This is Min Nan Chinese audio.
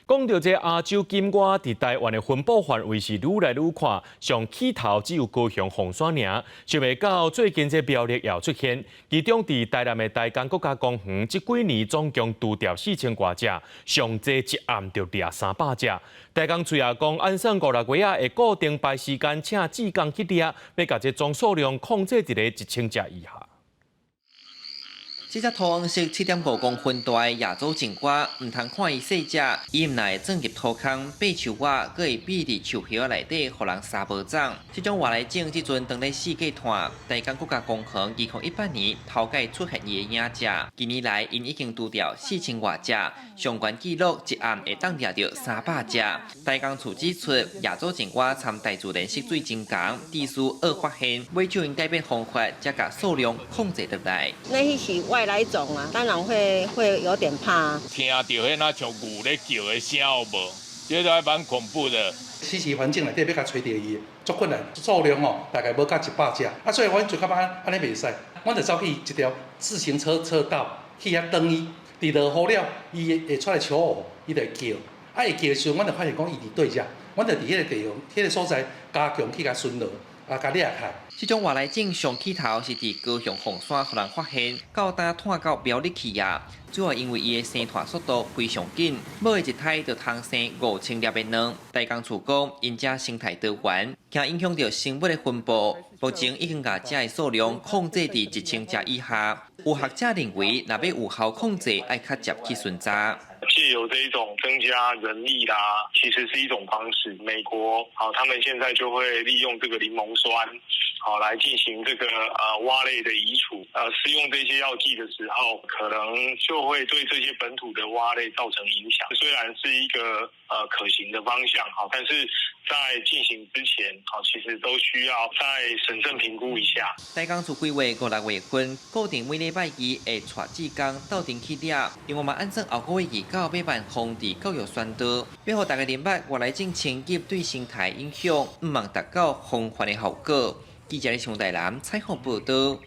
講到這亞洲金蛙佇台灣的分布範圍是愈來愈闊，上起頭只有高雄鳳山爾，想袂到最近這苗栗也有出現，其中佇台南的台江國家公園，這幾年總共除掉4000外隻，上濟一暗就掠300隻。台江喙仔講，按算五六月仔會固定排時間請志工去掠，欲共這總數量控制佇咧1000隻以下。這隻土黃色7.5公分大的亞洲青蛙，毋通看伊細隻，伊毋但會鑽入土空、爬樹仔，閣會避佇樹葉仔內底，予人捎無掌。這種外來種這陣當咧四界湠，台江國家公園2018年頭擺出現伊的影跡，近年來𪜶已經除掉4000外隻，上懸紀錄一暗會當掠著300隻。台江處指出，亞洲青蛙參大自然食水真仝，致使惡發現，尾就𪜶改變方法，才共數量控制落來。那是外來種啊，當然會有點怕。聽著彼若像牛咧叫的聲有無？這個還蠻恐怖的。棲息環境內底欲共揣著伊，足困難，數量哦大概無到100隻。啊，所以阮就感覺按呢袂使，阮就走去一條自行車車道去遐等伊。佇落雨了，伊會出來求偶，伊就會叫。啊，會叫的時陣，阮就發現講伊佇佗只，阮就佇彼個地方、彼個所在加強去共巡邏，啊，共掠起來。這種外來種上起頭是佇高雄鳳山予人發現，到今湠到苗栗去啊。主要因為伊的生湠速度非常緊，母的一胎就通生5000粒的卵。台江處講，𪜶遮生態多元，驚影響著生物的分布。目前已經共遮的數量控制佇1000隻以下。有學者認為，若欲有效控制，愛較捷去巡查。借由這一種增加人力啦，其實是一種方式。美國好，他們現在就會利用這個檸檬酸，好來進行這個蛙類的移除。施用這些藥劑的時候，可能就會對這些本土的蛙類造成影響。雖然是一個可行的方向，好，但是在進行之前，好，其實都需要再審慎評估一下。台江處規劃五六月份，固定每禮拜二會帶志工鬥陣去掠，另外嘛按算後個月二九欲辦防治教育宣導，欲予大家明白外來種侵入對生態影響，毋茫達到防範的效果。記者李長台南採訪報導。